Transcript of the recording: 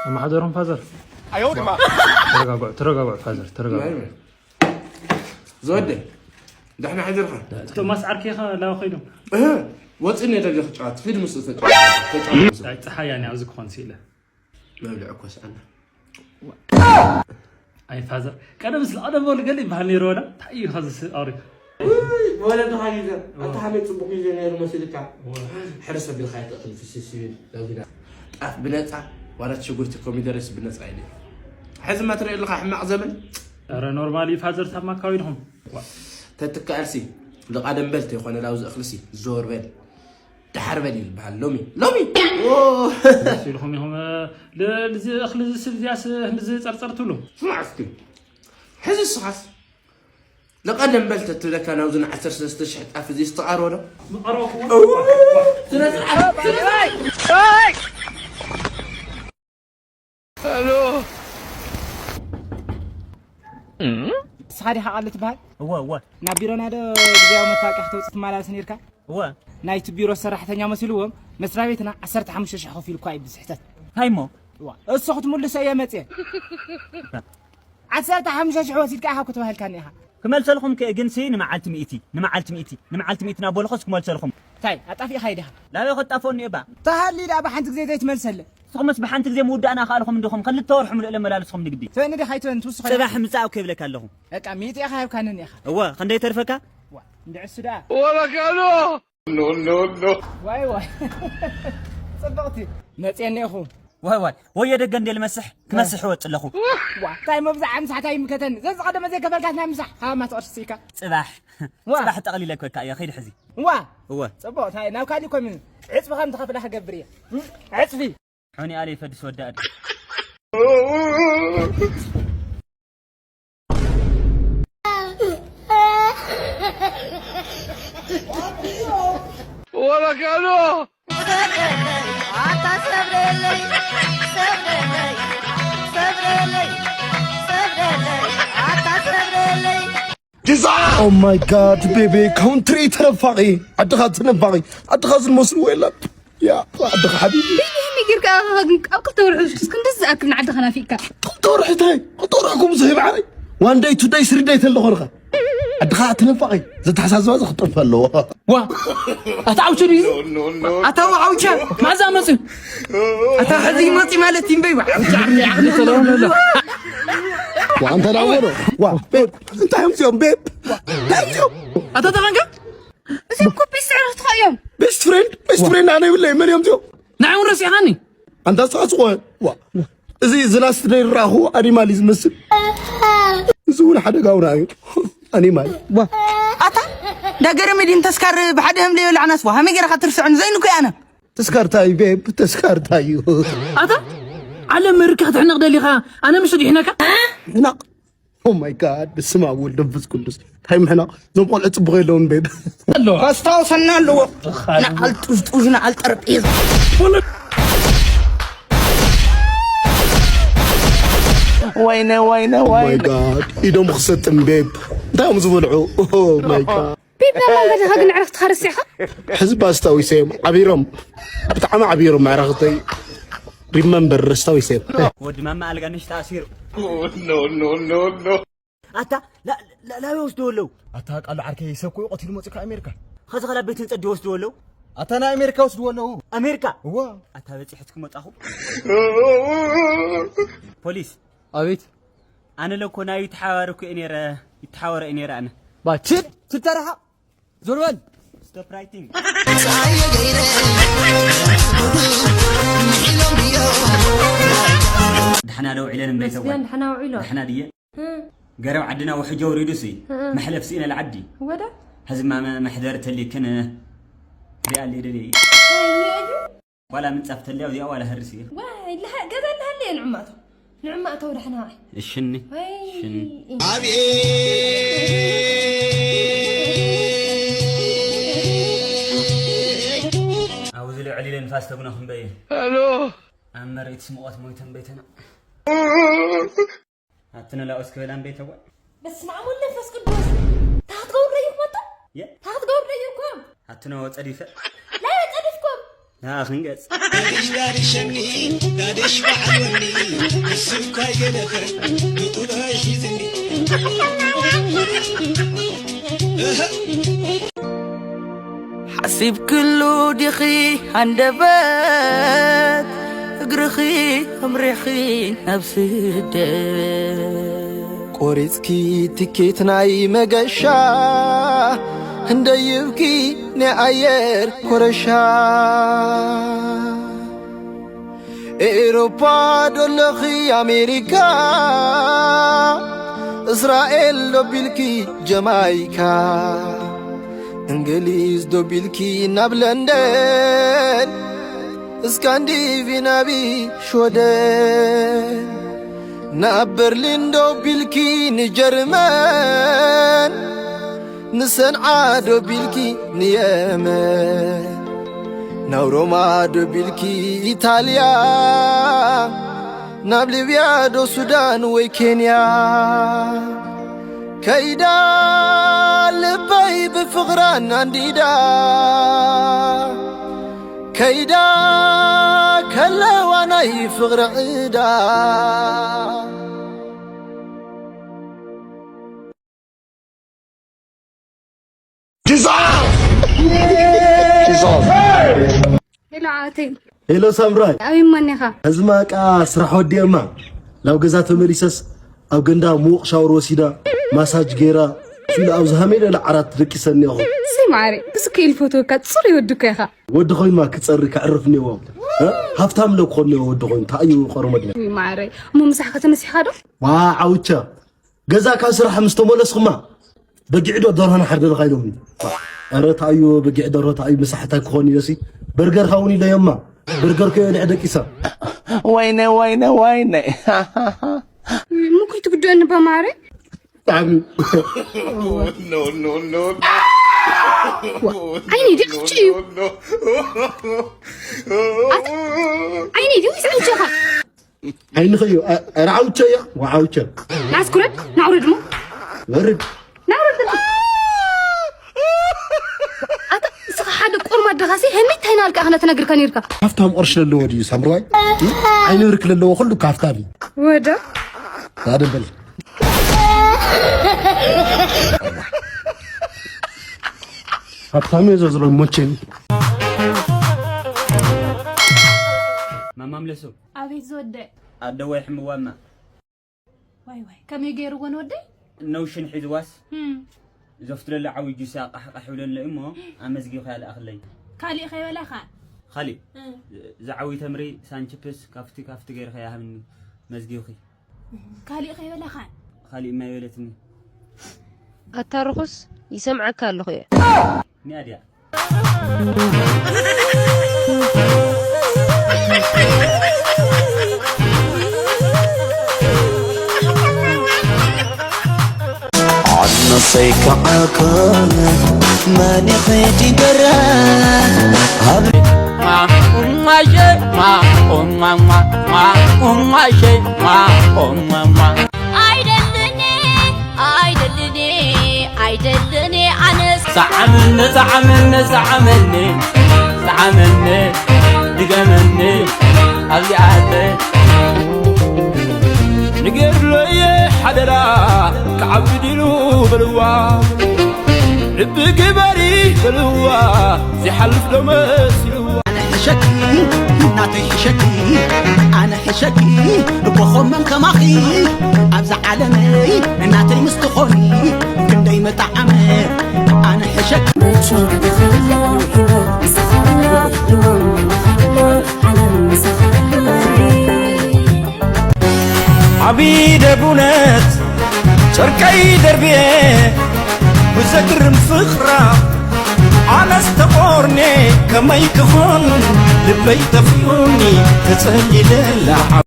ኣማሓደሮም ፋዘር። ተረጋጓዕ፣ ተረጋጓዕ ፋዘር፣ ተረጋጓዕ። ዝወደ ደሕና ሓዲርካ። ቶማስ ዓርከይ ኸ ላው ኸይዶም። ወፂ ነ ደገ ክጫወት ፊልም ስ ተጫወት። ጸሓያ እኔ ኣብዚ ክኾን ሲለ መብልዕ እኮ ስኣና ኣይ ፋዘር ቀደም ስለ ቀደም በሉ ገለ ይበሃል ነይሩ ወላ እንታይ እዩ ኸዚ ኣሪ ወለድኻ ግዘ ኣታ ሃመይ ፅቡቅ ግዘ ነይሩ መሲልካ። ሕርስ ኣቢልካ ይትእኽል ፍስስ ይብል ዳዊዳ። ጣፍ ብነፃ ዋላት ሽጉርቲ ኮሚደረስ ብነፃ እዩ ነይሩ። ሕዚ መትሪኦ ኣለካ ሕማቕ ዘመን። ረ ኖርማሊ ፋዘር ታማካዊ ድኹም ተትከኣልሲ ልቓደም በል ተይኮነ ላውዚ እኽልሲ ዞር በል። ዳሓር በል ይልበሃል ሎሚ ሎሚ ኢልኹም ኢኹም ልዚ እኽሊ ዝስብ እዚያስ ህንዚ ጸርጸር ትብሉ። ስማዕ እስኪ ሕዚ እስኻስ ለቐደም በል ተትብለካ ናብዚ ን ዓሰርተ ሰለስተ ሽሕ ጣፍ እዚ ዝተቓርቦ ዶ? ንስኻ ዲኻ ቃል ትበሃል? እወ እወ። ናብ ቢሮና ዶ ግዜያዊ መታወቂያ ክተውፅእ ትመላለስ ነይርካ? እወ። ናይቲ ቢሮ ሰራሕተኛ መሲልዎም መስሪያ ቤትና ዓሰርተ ሓሙሽተ ሽሕ ከፊሉኳ እዩ ብስሕተት። እንታይ እሞ? እዋ፣ እሱ ክትምልሶ እየ መፅየ። ዓሰርተ ሓሙሽተ ሽሕ ወሲድካ ኢኻ ክትበሃልካኒ ኢኻ። ክመልሰልኩም ከ ግን ሲ ንመዓልቲ ሚእቲ ንመዓልቲ ሚእቲ ንመዓልቲ ሚእቲ ናብ በልኹስ ክመልሰልኩም። እንታይ ኣጣፊእኻ ይድኻ? ላበይ ከጣፍኦ እኒኦ ባ? ተሃሊ ደኣ ብሓንቲ ግዜ ዘይትመልሰለ። ንስኹምስ ብሓንቲ ግዜ ምውዳእና ከኣልኹም እንዲኹም ክልተ ወርሒ ምሉእ ለመላልስኹም ንግዲ። ትበኒ ዲኻ ኣይትበኒ ትውስኾ ኢኻ? ጽባሕ ምጻእ እኮ ይብለካ ኣለኹ። በቃ ሚእቲ ኢኻ ሂብካኒ እኒኻ። እወ ክንደይ ተርፈካ? ዋ እንድዕሱ ደኣ። ወበካሎ No, no, no. ዋይ ዋይ ጽብቕቲ መፅየ እኒኹ። ዋይ ዋይ ወየ ደገ እንዴ ልመስሕ ክመስሕ እወፅ ኣለኹ። ዋ እንታይ መብዛዕ ምሳሕ እንታይ ይምከተኒ ዘዝቐደመ ዘይከፈልካት ናይ ምሳሕ ሃማ ትቕርሲ ኢካ። ፅባሕ ዋ። ፅባሕ ጠቕሊለ ክበካ እየ ኸይድ ሕዚ። ዋ እወ ፅቡቕ እንታይ ናብ ካሊእ ኮም ዕፅፊ ከም ትኸፍላ ክገብር እየ። ዕፅፊ ሑኒ ኣለ ይፈድስ ወዲ ኣደ። ወበካሎ ኣታ ሰብረለይ ሰብረለይ ሰብረለይ ሰብረለይ ኣታ ሰብረለይ Oh my god baby country ተነፋቂ ዓድኻ ተነፋቂ ዓድኻ ዝመስልዎ የለን ያ ዓድኻ ሓቢቢ ቢኒ ጌርካ ኣኻኻ ግን ኣብ ክልተ ወርሒ ውሽጢ እስክ እንደዚ ዝኣክል ንዓድኻ ናፊቅካ ክልተ ወርሒ እንታይ ክልተ ወርሒ ከምኡ ዝህብ ዓረይ one day two day three day ተለኾ ርኻ ዓድኻ ተነፋቂ ዘተሓሳስባ ዝኽጠፍ ኣለዎ ዋ ኣታ ዓውቸ ድዩ ኣታ ዓውቸ ማዛ መፅዩ ኣታ ሕዚ ይመፂ ማለት እዩ እምበይ ዓውቸ ዓቕሊ ዓቕሊ ተለዎ ዋ እንተ ዳወዶ ዋ ቤብ እንታይ እዮም እዚኦም ቤብ እንታይ እዮም እዚኦም ኣታ ተቐንካ እዚኦም እኮ ቤት ስዕሪ ክትኾ እዮም ቤስት ፍሬንድ ቤስት ፍሬንድ ኣነ ይብለይ መን እዮም እዚኦም ንዓይ እውን ረሲዕኻኒ ኣንታ ስኻ ስቆ ዋ እዚ ዝላስት ደይ ራኹ ኣኒማል እዩ ዝመስል እዚ እውን ሓደጋ እውን እዩ ኣኒማል ኣታ ዳገረ መዲን ተስካር ብሓደ ህምለ ይበላዕናስ ዋ ሃመይ ገይርካ ትርስዕን ዘይንኩ ኣነ ተስካርታይ ቤብ ተስካርታይ እዩ ኣታ ዓለም መርካ ክትሕነቕ ደሊኻ ኣነ ምሽ ድሕነካ ሕናቕ Oh my god በስመ ኣብ ወልድ መንፈስ ቅዱስ እንታይ ምሕናቕ እዞም ቆልዑ ጽቡቕ የለውን ቤብ ኣሎ ኣስታውሰና ኣለዎ ንዓል ጡዝጡዝ ንዓል ጠረጴዛ ወይነ ወይነ Oh my ወይነ god ኢዶም ክሰጥም ቤብ እንታይ እዮም ዝበልዑ Oh my god ቤብ ናብ መንገድኻ ግን ዕረፍትኻ ረሲዕኻ ሕዝቢ ኣስታዊሰዮም ዓቢሮም ብጣዕሚ ዓቢሮም ኣዕራኽተይ remember ኣስታዊሰዮም ወዲ ማማ ኣልጋ ንሽጣ ኣሲሩ ኣታ ላበይ ወስድዎ ኣለዉ ኣታ ቃሉ ዓርከይ ሰብ ኮይ ቆቲሉ መፅካ ኣሜሪካ ኸዚ ኸላ ቤት ህንፀት ድወስድዎ ኣለዉ ኣታ ናይ ኣሜሪካ ወስድዎ ኣለዉ ኣሜሪካ እዋ ኣታ በፂሐት ክመጣኹ ፖሊስ ኣቤት ኣነ ለኮ ናይ ይተሓባረ እኮ እየ ነይረ ይተሓወረ እየ ነይረ ኣነ ባችድ ትተረሓ ዞር በል stop writing ዳሕና ዶ ውዒለን እምበይተወን ዳሕና ውዒሎ ዳሕና ድየ ገረብ ዓድና ውሕጅ ኣውሪዱሲ መሕለፍ ስኢነ ልዓዲ ወደ ሕዚ ማመ መሕደር ተሊክን ሪኣሊ ደሊ ዋላ ምንጻፍ ተልያ እዚኣ ዋላ ህርሲ ዋይ ገዛ እናሃለየ ንዕማቶ ንዕማእተው ዳሕና ዋይ እሽኒ ሽኒ ኣብዚ ልዕሊ ኢለ ንፋስ ተጉና ክንበየ ኣሎ ኣብ መሬት ስምዖት ሞይተን በይተና ኣትነ ላኦስ ክበላ እምበይ ተዋ በስመ ኣብ ወወልድ ወመንፈስ ቅዱስ ታክትገብሩ ደይኩም ኣቶ የ ታክትገብሩ ደይኩም ኣትነ ወጸዲፈ ላ ጸዲፍኩም ንዓ ክንገጽ። ዳድሽ ዳድሸኒ፣ ዳድሽ በዓል ወኒ፣ ንሱ እኳ ኣይገደፈን፣ ብጡበይ ሒዝኒ። እህ። ሓሲብክሉ ዲኺ ሃንደበት፣ እግርኺ ኣምሪሕኺ ናብ ስደት? ቆሪጽኪ ትኬት ናይ መገሻ፣ ክንደይብኪ ናይ ኣየር ኮረሻ? ኤውሮፓ ዶለኺ ኣሜሪካ፣ እስራኤል ዶቢልኪ ጀማይካ፣ እንግሊዝ ዶቢልኪ ናብ ለንደን፣ እስካንዲቪናቪ ሽወደን፣ ናብ በርሊን ዶቢልኪ ንጀርመን፣ ንሰንዓ ዶቢልኪ ንየመን፣ ናብ ሮማ ዶቢልኪ ኢታልያ፣ ናብ ሊብያ ዶ ሱዳን ወይ ኬንያ? ከይዳ ልበይ ብፍቕራን ኣንዲዳ፣ ከይዳ ከለዋ ናይ ፍቕሪ ዕዳ። ሄሎ ዓተይ። ሄሎ ሳምራይ። ኣበይ እሞ እኒኻ? ሕዚ እማ ቃ ስራሕ ወዲኤ እማ ናብ ገዛ ተመሊሰስ ኣብ ገንዳ ምዉቕ ሻወር ወሲዳ ማሳጅ ገይራ ፊሉ ኣብ ዝሃመይ ልዕሊ ዓራት ደቂሰ እኒኦኹ። እሰይ መዓረይ፣ ብስኩ ኢል ፈትወካ፣ ጽሩይ ወዲ እኮ ኢኻ። ወዲ ኮይኑማ ክጸሪ ከዕርፍ እኒኦዎ። እ? ሃፍታም ዶ ክኾን እኒኦዎ ወዲ ኮይኑ? ታዩ ቆርመድ። እይ መዓረይ፣ እሞ ምሳሕ ከተነሲሕኻ ዶ? ዋ ዓውቻ፣ ገዛ ካብ ስራሕ ምስ ተመለስኩማ በጊዕ ዶ ደርሆ ንሓርደልኻ ኢሎምኒ። ኧረ ታዩ በጊዕ ደርሆ ታዩ ምሳሕ እንታይ ክኾን ኢለሲ በርገር ኻውን ኢለዮማ። በርገር ከዮ ልዕ ደቂሳ። ወይነ፣ ወይነ፣ ወይነ። እሞ ከይትጉድእኒ በማረ። ብጣዕሚ። ዋ፣ ዓይኒ ድዩ ዕጭ እዩ? ኣታ፣ ዓይኒ ድዩ ወይስ ዕጭኻ? ዓይንኸዮ፣ ኣ-፣ ኧረ ዓውቸ እያ፣ ወዓውቸ። ናስኩረድ፣ ናውረድ እሞ። ወርድ። ናውረድ እሞ። ኣታ፣ እስኻ ሓደ ቆርማድ ደኻሲ፣ ሀሚት እንታይ ናልካ ክነትነግርከ ነይርካ? ሃፍታም ቅርሺ ለለዎ ድዩ ሳምራይ? ዓይኒ ብርክ ለለዎ ኩሉ ካፍታም እዩ። ወደ? ዳደበል። ሃብታም እየ ዘዝሎ ሞቼኒ። ማማ ምለሱ። ኣቤት ዝወደ። ኣደዋይ ሕምዋማ። ዋይ ዋይ፣ ከመይ ገይርዎ ንወደይ? ነውሽን ሒዝዋስ። እም። ዘፍትለሉ ዓብዪ ጁስ ኣቃሕቃሕ ይብለሎ እሞ፣ ኣመዝጊብካ ልኣኽለይ። ካሊእ ከይበላኻ? ካሊእ? እም። ዝዓብዪ ተምሪ፣ ሳንችፕስ፣ ካፍቲ፣ ካፍቲ ገይርካ ያሃብኒ፣ መዝጊብኺ። ካሊእ ከይበላኻ? ካሊእ እማ ይበለትኒ። ኣታ ርኹስ፣ ይሰምዓካ ኣለኹ እየ። ኒያ ድያ? ኣነሰይ ከዓከ መን ይኸይድ ይገረ ኣብ ኡማሸ ማ ኡማማ ማ ኡማሸ ማ ኡማማ። ኣይደልኔ ኣይደልኔ ኣይደልኔ ኣነስ። ሰዓመኒ ሰዓመኒ ሰዓመኒ ሰዓመኒ ድገመኒ ኣብዚኣተ ንገድሎየ ሓደራ ክዓቢ ዲሉ በልዋ። ልቢ ግበሪ በልዋ፣ ዘይሓልፍ ዶ መሲልዋ? ኣነ ሕሸኪ፣ እናተይ ሕሸኪ፣ ኣነ ሕሸኪ፣ እኮ ኾመን ከማኺ፣ ኣብዛ ዓለመይ፣ እናተይ ምስ ትኾኒ፣ ክንደይ ምጣዓመ። ኣነ ሕሸኪ። ዓቢ ደቡነት ጨርቀይ ደርብየ ብዘግርም ፍቕራ ኣነስ ተቖርኔ ከመይ ክኾን ልበይ ተፍኡኒ ተጸሊለላ።